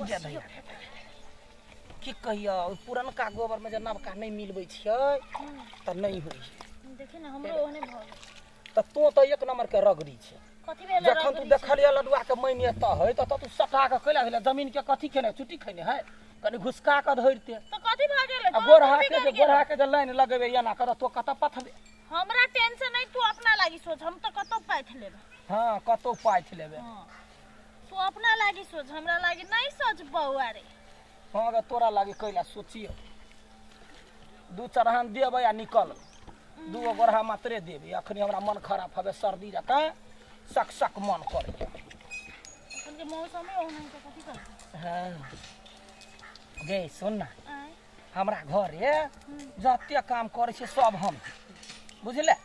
जे की कहियो पुरनका गोबर में जे नवका नहीं मिलबै छियै त नहीं होई। देखि न हमरो ओहने भ त तो त एक नंबर के रगड़ी छै। कथि भेल जखन तू देखलिय लडुआ के मैने त है त तू सटा के कैला भेले जमीन के कथि खेने चुटी खेने है कनि घुसका के धरते त कथि भ गेल। आ गोरहा के जे लाइन लगेबे एना कर तो कत पथबे। हमरा टेंशन नहीं, तू अपना लागी सोच, हम त कतो पाथ लेबे। हां कतो पाथ लेबे। हां तू अपना लागी सोच, हमरा लागी नहीं सोच बौआ रे। हां गे तोरा लागी कैला सोचियो। दू चढ़ान देबै आ निकल, दू गो गोरहा मात्रे देबै। अखनी हमरा मन खराब हवे, सर्दी जकाँ सक सक मन करे। अखन के मौसम ओहन है त कथि करबे। हां गे सुन ना, हमरा घरे जते काम करे छै सब हम, बुझले।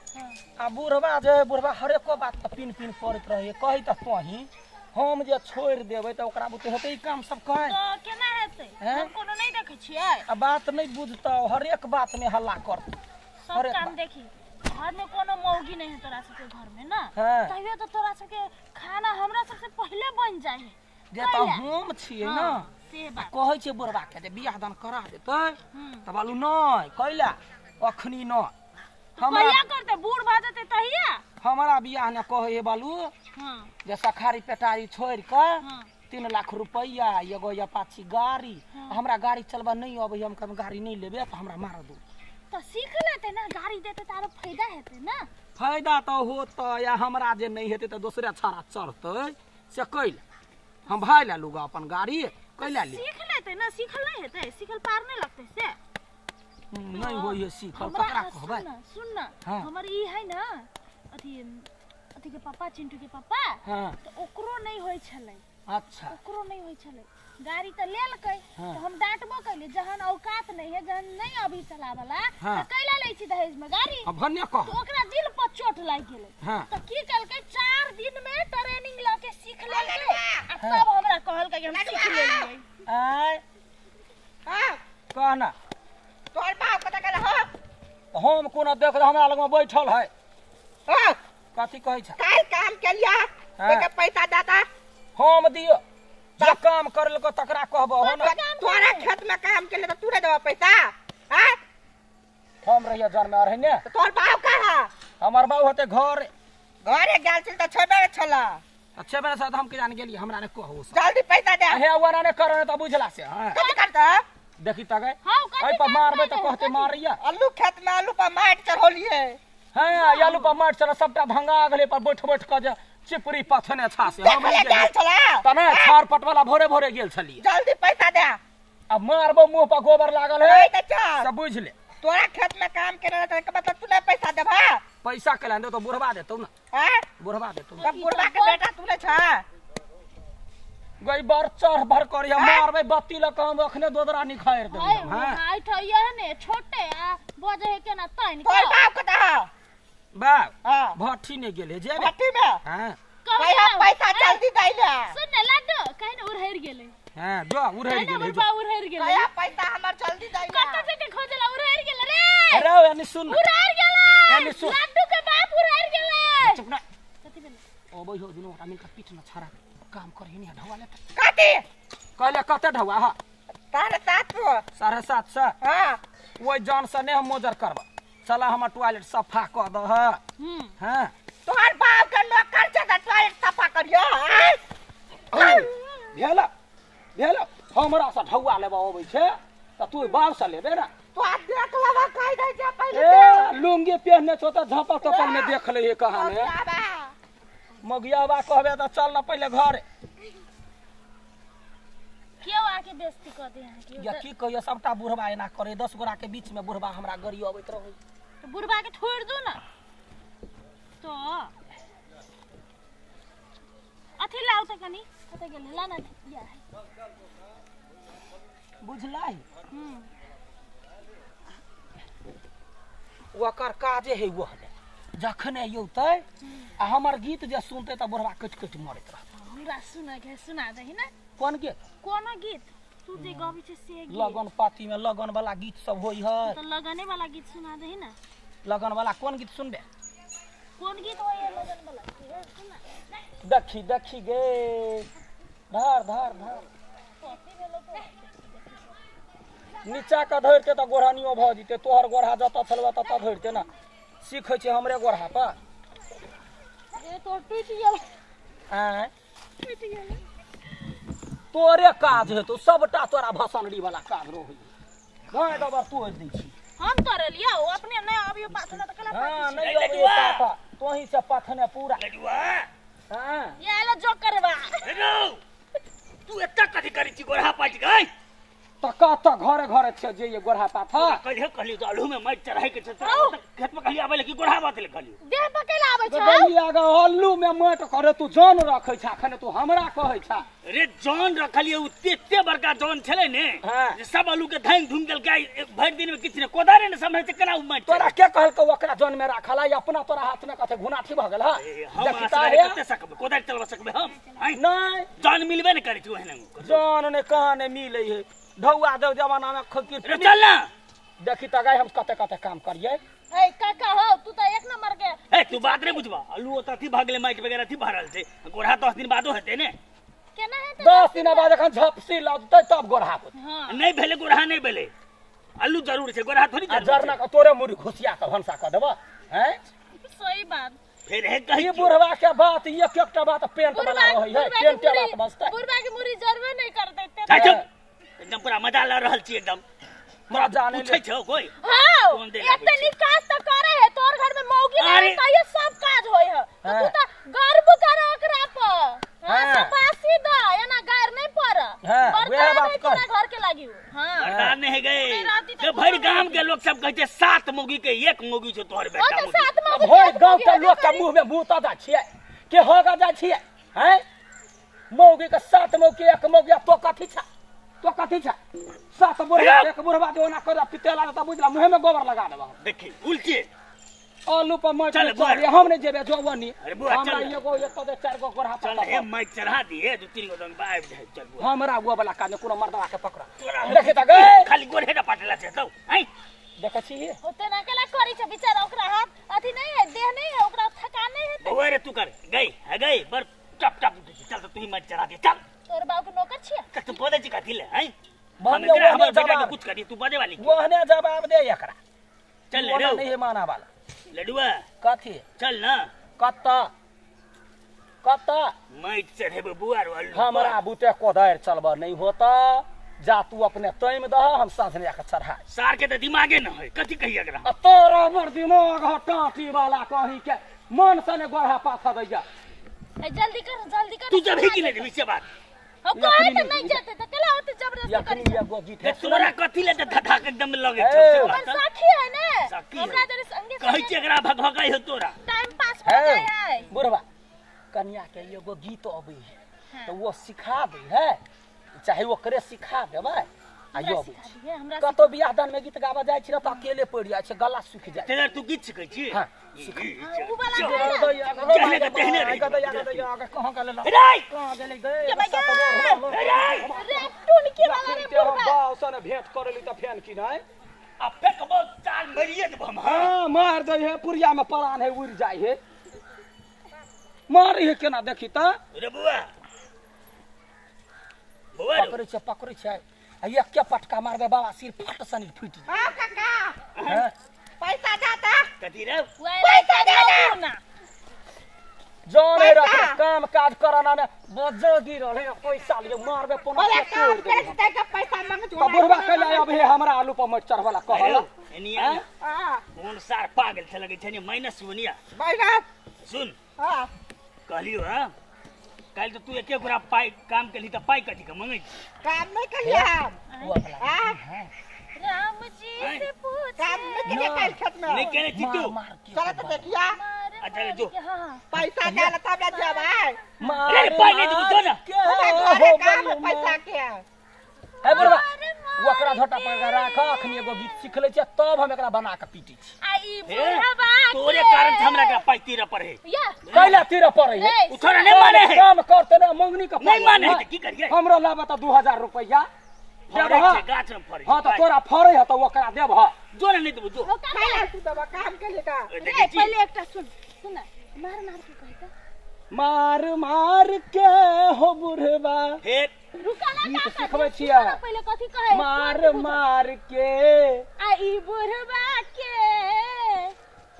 आ बुढ़वा जे बुढ़वा हरेको बात त पिन पिन करैत रहे, कही त तोही हम जे छोड़ देबै त ओकरा बुते हेतै काम सब कहि त केना हेतै। हम कोनो नहीं देखै छियै आ बात नहीं बुझतौ, हरेक बात में हल्ला करतौ। सब काम देखी, घर में कोनो मौगी नहीं है तोरा सबके घर में ना, तहियो तो तोरा सबके खाना हमरा सबसे पहले बन जाए है। जे त हम छियै ना से बात कहै छै बुढ़वा के जे बियाह दान करा देतै त बालू नै कैला अखनी न हमरा कहिया करतै, बूढ़ भ जेतै तहिया हमरा बियाह ने कहै हे बालू। हां जे सखारी पेटारी छोड़ के 3 लाख रुपैया एगो अपाची गाड़ी, हमरा गाड़ी चलबा नहीं अबै, हम कम गाड़ी नहीं लेबे त हमरा मार दू। त सीख लेते ना, गाड़ी देते त आरो फायदा हेतै ना। फायदा त होत या हमरा जे नहीं हेतै त दोसरे छाड़ा चढ़तै से कैल हम भाई ले लूगा अपन गाड़ी कैला ले। सीख लेते ना, सीखल नहीं हेतै, सीखल पार नहीं लगतै से नहीं होई है सीखल। ककरा कहबै सुन ना, हमर ई है ना अथि अथि के पापा, चिंटू के पापा। हां त ओकरो नहीं होई छलै। अच्छा ओकरो नहीं होई छलै, गाड़ी त लेलकै त हम डांटबो कैली, जहन औकात नहीं है, जहन नहीं अभी चलावला त कैला लै छी दहेज में गाड़ी। अब भन्ने कह त ओकरा दिल पर चोट लागि गेलै। त की केलकै, 4 दिन में ट्रेनिंग ल के सीख लेलकै आ तब हमरा कहलकै कि हम सीख लेलियै। आय हां कह ना तोहर बाप कत गेल हो? हम कोनो देख हमरा लग में बैठल है। हां कथि कहै छ? काल काम केलिया के पैसा दाता हम दियो, जे काम करलको तकरा कहबो हो ना। तोरा खेत में काम केले त तू रे देबो पैसा? हां हम रहिया जन में रहे ने। तोर बाप कहाँ? हमर बाप होते घर घरे गेल छल त छबे छला। अच्छा बेरा साथ हम के जान गेली, हमरा ने कहू जल्दी पैसा दे। हे ओना ने करने त बुझला से। हां कथि करता देखी त गए हां एहि पर मारबे त कहते मारिया। आलू खेत में आलू पर माटि चढ़ौलिए। हां आलू पर माटि चढ़ सबटा भंगा गेलै पर बैठ बैठ के जे चिपरी पथने छा से हम नहीं गेल छला त नै छार पटवाला भोरे भोरे गेल छलिए। जल्दी पैसा दे। अब मारबो मुंह पर गोबर लागल है सब बुझ ले। तोरा खेत में काम केने त के मतलब तू नै पैसा देबा? पैसा केला दे तो बुढ़वा देतौ ना। हां बुढ़वा देतौ। तब बुढ़वा के बेटा तू नै छ गई बर चढ़ भर करिया मारबे बत्ती ल के हम अखने दोदरा निखार देबै। हां हाय ठइया ने छोटे आ बजे है केना तैन तोर बाप कत है? बाप हां भट्ठी ने गेले जेबे भट्ठी में। हां कहिया पैसा जल्दी दैले। सुन ने लाडो कहिन उड़हर गेले। हां जो उड़हर गेले, जो उड़हर गेले। कहिया पैसा हमर जल्दी दैले। कत जेते खोजला उड़हर गेले रे। अरे यानी सुन उड़हर गेले। यानी सुन लाडू के बाप उड़हर गेले। चुप ना कथि भेले? अबै हो दुनु ओकरा मिलके पीठ न छाड़ा काम करही ने ढवा लेते। कथि कहले कते ढवा? हां 750 750। हां ओइ जान से ने हम मोजर करब, चला हमर टॉयलेट सफा क दह। हां तोहर बाप के नौकर छै त टॉयलेट सफा करियो। भेल भेल हमरा से ढौआ लेबा अबै छै त तू बाप से लेबे ना। तू आ देख लेबा कहि दै छै पहिले। ए लुंगी पहनने छौ त झपक तपक में देख ले हे कहां ने मगियाबा कहबे त चल ना पहिले घर। क्यों आके बेइज्जती कर दे यहाँ के? या की कहियो सबटा बुढ़वा एना करे, 10 गोरा के बीच में बुढ़वा हमरा गरी अबैत रहै। तो बुढ़वा के छोड़ दू ना तो अथी लाओ त कनी कत गेल ला ना या बुझलाई। ओकर काजे है वह जखने यौतै आ हमर गीत जे सुनतै त बुढ़वा कटि कटि मरैत रहतै। हमरा सुना के सुना दही ना। कोन गीत? कोनो गीत तू जे गाबै छै से गीत। लगन पाती में लगन वाला गीत सब होई है त लगने वाला गीत सुना दही ना। लगन वाला कोन गीत सुनबे? कोन गीत होई है लगन वाला? सुना। देखी देखी गे धार धार धार। नीचा के धरते त गोरहनियो भ जते तोहर गोरहा जत छलवा तत धरते ना सीखै छै हमरे गोरहा पर ए तो टूट गेल आय टूट गेल तोरे काज हेतो सबटा तोरा भसनड़ी वाला काज रहै गाय दबर तोड़ दै छी हम तोड़लियो अपने नहीं अबियो पाथना त कला हां नहीं अबियो पापा तोही से पाथने पूरा लडुआ हां ये आलो जो करबा हेलो तू एत्ता कथि करै छी गोरहा पाटि गई त कत घरे घरे छै जे ये गोरहा पाथा कहियो कहलियो त आलू में माटि चढ़ाई के छै खेत में कहलियो आबै ले की गोरहा बात ले कहलियो देह पकेला आबै छै गैया ग आलू में माटि करे तू जान रखै छ अखने तू हमरा कहै छ रे जान रखलियो उ तेते बड़का जान छले ने जे सब आलू के धांग धुम गेल के भरि दिन में किछ ने कोदारे ने समझै छै केना उ माटि तोरा के कहलको ओकरा जान में राखला अपना तोरा हाथ में कथे घुनाठी भ गेल ह हम आसरा कते सकबै कोदार चलवा सकबै हम नै जान मिलबे ने करै छै ओहने जान ने कहाँ ने मिलै है ढौआ दौ जमाना में खकीर रे चल ना देखी त गाय हम कते कते काम करिए ए काका हो तू त एक नंबर के ए तू बात रे बुझबा आलू ओत अथी भागले माटि वगैरह अथी भरल छै गोरहा 10 दिन बादो हेतै ने केना हेतै 10 दिन बाद एखन झपसी लगतै तब गोरहा होतै हां नहीं भेले गोरहा नहीं भेले आलू जरूर छै गोरहा थोड़ी जरूर जरना के तोरे मुरी घुसिया के भनसा क देबा हैं सही बात फिर हे कहि ई बुढ़वा के बात एक एकटा बात पेंट वाला रहै है पेंट बात बसतै बुढ़वा के मुरी जरबे नहीं करतै ते एकदम पूरा मजा ल रहल छी एकदम मजा नै पूछै छौ कोई हां एते नीक काज त करे है तोर घर में मौगी रहे त ये सब काज होय है त तू त गर्व कर ओकरा पर हां सपासी द एना गार नहीं पर वएह बात कर घर के लागी हां मर्दान नहीं गए जे भरि गाम के लोग सब कहै छै 7 मौगी के 1 मौगी छौ तोहर बेटा ओ त 7 मौगी भरि गांव के लोग के मुंह में मुंह त दा छियै के होगा जा छियै हैं मौगी के 7 मौगी 1 मौगी तो कथि छ तो कथि छ 7 बुढ़वा एक बुढ़वा जो ना कर पितेला त बुझला मुंह में गोबर लगा देबा देखी उल्टे आलू पर माटि चल हम नहीं जेबे जोवनी हमरा एगो एक दे चार गो गोरहा चल हे माटि चढ़ा दिए दू तीन गो दंग आबि जाय चल बुआ हमरा वो वाला काज कोनो मर्दवा के पकड़ा देखे त गए खाली गोरहे ना पाटला छै तो हैं देखै छी ओते ना केला करी छै बेचारा ओकरा हाथ अथी नहीं है देह नहीं है ओकरा थकान नहीं है बउआ रे तू कर गई है गई बर टप टप उठै छै चल त तू ही माटि चढ़ा दे चल तोर बाप के नौकर छियै त तू बजै छी कथि ले हैं हम एकरा हमर बेटा के कुछ करी तू बजे वाली ओहने जवाब दे एकरा चल रे नहीं माना वाला लडुआ कथि चल ना कत कत माटि चढ़ेबै बुआ रो आलू हमरा बुते कोदारि चलबा नहीं होता जा तू अपने तैम दह हम साँझ में जाके चढ़ा सार के त दिमागे न है कथि कही एकरा आ तोरा हमर दिमाग ह टाटी वाला कही के मन से ने गोरहा पाथा दैया ए जल्दी कर जल्दी कर तू जब ही कि नहीं से बात हम कहे त नहीं जाते त केला होते जबरदस्ती करी एगो गीत है तोरा कथि ले त धधा के एकदम लगे छौ से हमर बात साथी है ने साथी हमरा जरे संगे कहै छी एकरा भगभगाई हो तोरा टाइम पास हो जाय है बुढ़वा कन्या के एगो गीत अबै है तो वो सिखा दै है चाहे ओकरे सिखा देबै आ यो अबै छै हमरा कतौ बियाह दान में गीत गाबऽ जाइ छी त अकेले पड़ि जाइ छै गला सुखि जाइ तेरा तू गीत सिखै छी हां उ वाला कहने के तेहने रही कहां गेलै रे कहां गेलै गे रे टुनकी वाला रे बुढ़वा बाप सन भेंट करली त फेन की नै आ फेकबो चाल मरिए देब हम हां मार दै है पुरिया में परान है उड़ जाय है मारी है केना देखी त रे बुआ बुआ पकड़ै छै पकड़ै छै आ एक के पटका मारबै बाबा सिर फट सनी फूटि जाय हां काका हैं पैसा जाता कथि रे पैसा दे ना जान है रख काम काज कराना ने बजगी रहले पैसा लिए मारबे पोना बोले काम करे छै के पैसा मांग त बुढ़वा कहला अब हे हमरा आलू पर मट चढ़वला कहला एनिया हां कोन सार पागल छै लगै छै ने माइनस सुनिया माइनस सुन हां कहलियो हां काल तो तू एके गोरा पाई काम केली त पाई कथि के मंगै छी काम नहीं करिया हम राम जी से पूछ काम नहीं करिया काल खेत में नहीं केने छी तू चल त देखिया अच्छा ले जो पैसा डाल तब ना जेबै अरे पाई नहीं तू जो ना हो काम है पैसा के हे बुढ़वा ओकरा झोटा पर राख अखनी एगो गीत सीख लै छै तब हम एकरा बना के पीटै छी आ ई बुढ़वा तोरे कारण से हमरा के पाई तीर पर है कैला तीर पर है उ थोड़ा नहीं माने है काम करते ना मंगनी के नहीं माने है की करिए हमरो लाबा त 2000 रुपैया फरै छै गाछ में फरै हां त तोरा फरै है त ओकरा देब ह जो ना नहीं देबो जो खाला तू दबा काम के लेका रे पहले एकटा सुन सुन मार मार के कहता मार मार के हो बुढ़वा फिर रुका ना गीत काका, सिखबै सुनो छियै। ना पहिले कथी कहै मार मार के आ ई बुढ़बा के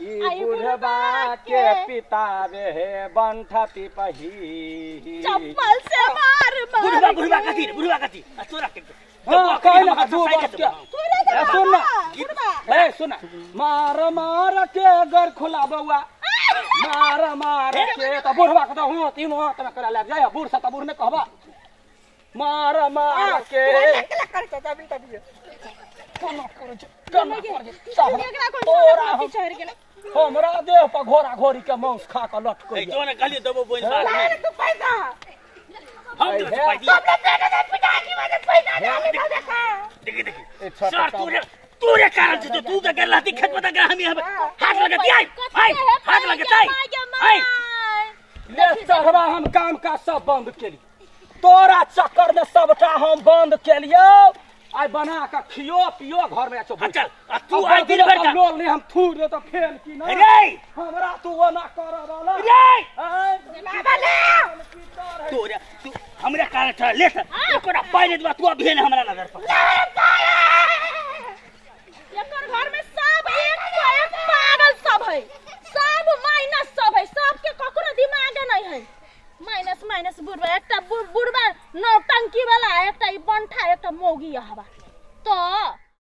ई आई बुढ़बा बुढ़बा के के पितावे हे बंठा पिपही चप्पल से मार मार बुढ़वा बुढ़वा कथी रे बुढ़वा कथी आ तोरा के हाँ, कहै ना, दू बस के। ए, सुन ना। बुढ़बा ए सुन मार मार के गर खुला बउआ मार मार के त बुढ़वा के त हुँ तीन हाथ में करा लग जाय बूढ़ से त बूढ़ ने कहबा मार मार के अकेला करे छै जमीन तबियो केना करै छै केना करै छै एकरा कोन तोरा हाथी चढ़ गेलै हमरा देह पर घोड़ा घोड़ी के मांस खा के लटकै ए जो ने कहलियो देबो बोइन बाद में ले तू पैसा हम तो पाई दिए तुमने पेट में पिटा की वजह पैसा डाले ना देखा देखी देखी ए, छोटा सर काम। तोरे तोरे कारण से तू के गेल रहती खेत में त हम हाथ लगती आई आई हाथ लगती आई आई ले चढ़वा हम काम काज सब बंद केली तोरा चक्कर में सबटा हम बंद केलियो आइ बना के खियो पियो घर में आछो हाँ, चल आ तू आई दिन भर का लोल नहीं हम थू दे त फेल की ना रे हमरा तू ओना कर वाला रे आय तोरे तू हमरा कारण छ ले सर ओकरा पाई दे तू अभी ने हमरा नजर पर एकर घर में सब एक को एक पागल सब है सब माइनस सब है सबके ककरो दिमाग नहीं है माइनस माइनस बुढ़बा एकटा बुढ़बा नौटंकी वाला एकटा ई बंठा एकटा मौगी हवा तो।